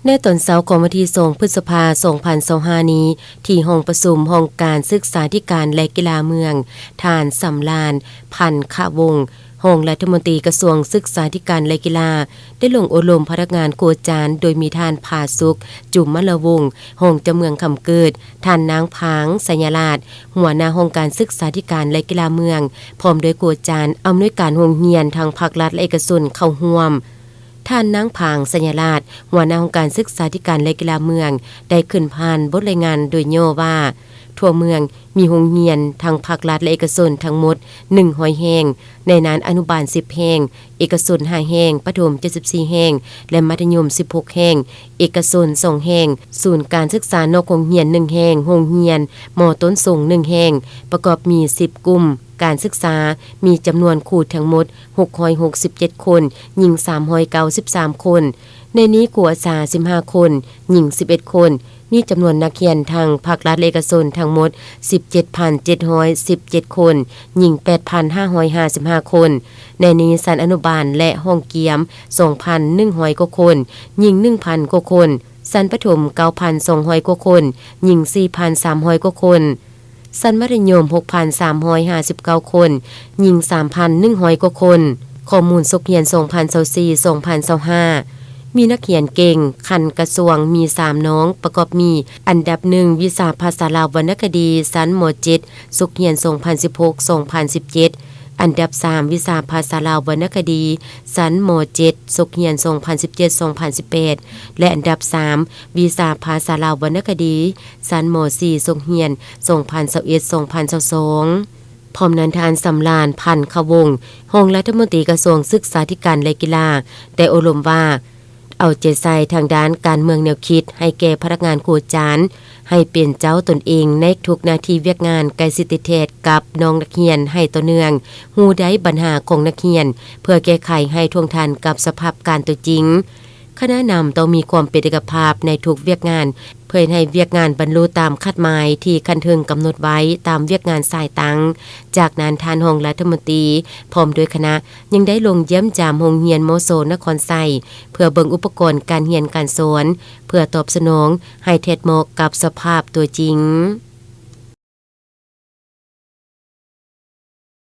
ໃນຕອນເຊົ້າຂອງວັນທີສອງ ພຶດສະພາ ສອງພັນຊາວຫ້ານີ້ ທີ່ຫ້ອງປະຊຸມຫ້ອງການສຶກສາທິການ ແລະ ກິລາເມືອງ, ທ່ານ ສຳລານ ພັນຄະວົງ ຮອງລັດຖະມົນຕີກະຊວງສຶກສາທິການ ແລະ ກິລາ ໄດ້ລົງໂອ້ລົມພະນັກງານຄູອາຈານ ໂດຍມີທ່ານ ຜາສຸກ ຈຸມມະລະວົງ ຮອງເຈົ້າເມືອງຄຳເກີດ, ທ່ານນາງ ພາງ ໄຊຍະລາດ ຫົວໜ້າຫ້ອງການສຶກສາທິການ ແລະ ກິລາເມືອງ, ພ້ອມດ້ວຍຄູອາຈານ, ອຳນວຍການໂຮງຮຽນ ທັງພາກລັດ ແລະ ເອກະຊົນເຂົ້າຮ່ວມ. ທ່ານນາງ ພາງ ໄຊຍະລາດ ຫົວໜ້າຫ້ອງການສຶກສາທິການ ແລະ ກິລາເມືອງ ໄດ້ຂຶ້ນຜ່ານບົດລາຍງານໂດຍຫຍໍ້ວ່າ ທົ່ວເມືອງມີໂຮງຮຽນທັງພາກລັດ ແລະ ເອກະຊົນທັງໝົດ ໜຶ່ງຮ້ອຍແຫ່ງ, ໃນນັ້ນອະນຸບານ ສິບແຫ່ງ, ເອກະຊົນ ຫ້າແຫ່ງ, ປະຖົມ ເຈັດສິບສີ່ແຫ່ງ ແລະ ມັດທະຍົມ ສິບຫົກແຫ່ງ, ເອກະຊົນ ສອງແຫ່ງ, ສູນການສຶກສານອກໂຮງຮຽນ ໜຶ່ງແຫ່ງ, ໂຮງຮຽນ ມ.ຕົ້ນສົງ ໜຶ່ງແຫ່ງ, ປະກອບມີ ສິບກຸ່ມການສຶກສາ, ມີຈຳນວນຄູທັງໝົດ ຫົກຮ້ອຍຫົກສິບເຈັດຄົນ, ຍິງ ສາມຮ້ອຍເກົ້າສິບສາມຄົນ, ໃນນີ້ຄູອາສາ ສິບຫ້າຄົນ, ຍິງ ສິບເອັດຄົນ, ມີຈຳນວນນັກຮຽນທັງພາກລັດ ແລະ ເອກະຊົນທັງໝົດ ສິບເຈັດພັນເຈັດຮ້ອຍສິບເຈັດຄົນ, ຍິງ ແປດພັນຫ້າຮ້ອຍຫ້າສິບຫ້າຄົນ, ໃນນີ້ຊັ້ນອະນຸບານ ແລະ ຫ້ອງກຽມ ສອງພັນໜຶ່ງຮ້ອຍກວ່າຄົນ, ຍິງ ໜຶ່ງພັນກວ່າຄົນ, ຊັ້ນປະຖົມ ເກົ້າພັນສອງຮ້ອຍກວ່າຄົນ, ຍິງ ສີ່ພັນສາມຮ້ອຍກວ່າຄົນ. ຊັ້ນມັດທະຍົມ ຫົກພັນສາມຮ້ອຍຫ້າສິບເກົ້າຄົນ, ຍິງ ສາມພັນໜຶ່ງຮ້ອຍກວ່າຄົນ. ຂໍ້ມູນສົກຮຽນ ສອງພັນຊາວສີ່ ສອງພັນຊາວຫ້າ ມີນັກຮຽນເກັ່ງຂັ້ນກະຊວງມີສາມໜອງ ປະກອບມີ ອັນດັບໜຶ່ງ ວິຊາພາສາລາວວັນນະຄະດີ ຊັ້ນ ມ.ເຈັດ ສົກຮຽນ ສອງພັນສິບຫົກ ສອງພັນສິບເຈັດ, ອັນດັບສາມ ວິຊາພາສາລາວວັນນະຄະດີ ຊັ້ນ ມ.ເຈັດ ສົກຮຽນ ສອງພັນສິບເຈັດ ສອງພັນສິບແປດ ແລະ ອັນດັບສາມ ວິຊາພາສາລາວວັນນະຄະດີ ຊັ້ນ ມ.ສີ່ ສົກຮຽນ ສອງພັນຊາວເອັດ ສອງພັນຊາວສອງ. ພ້ອມນັ້ນທ່ານ ສຳລານ ພັນຄະວົງ ຮອງລັດຖະມົນຕີກະຊວງສຶກສາທິການ ແລະ ກິລາ ໄດ້ໂອ້ລົມວ່າ ເອົາໃຈໃສ່ທາງດ້ານການເມືອງແນວຄິດໃຫ້ແກ່ພະນັກງານຄູອາຈານ ໃຫ້ເປັນເຈົ້າຕົນເອງໃນທຸກໜ້າທີ່ວຽກງານ ໃກ້ຊິດຕິດແທດກັບນ້ອງນັກຮຽນໃຫ້ຕໍ່ເນື່ອງ, ຮູ້ໄດ້ບັນຫາຂອງນັກຮຽນ ເພື່ອແກ້ໄຂໃຫ້ທ່ວງທັນກັບສະພາບການຕົວຈິງ. ຄະນະນຳຕ້ອງມີຄວາມເປັນເອກະພາບໃນທຸກວຽກງານ ເພື່ອເຮັດໃຫ້ວຽກງານບັນລຸຕາມຄາດໝາຍທີ່ຂັ້ນເທິງກຳນົດໄວ້ຕາມວຽກງານສາຍຕັ້ງ. ຈາກນັ້ນທ່ານຮອງລັດຖະມົນຕີ ພ້ອມດ້ວຍຄະນະ ຍັງໄດ້ລົງຢ້ຽມຢາມໂຮງຮຽນ ມ.ຊ ນະຄອນໄຊ ເພື່ອເບິ່ງອຸປະກອນການຮຽນການສອນ ເພື່ອຕອບສະໜອງໃຫ້ແທດເໝາະກັບສະພາບຕົວຈິງ.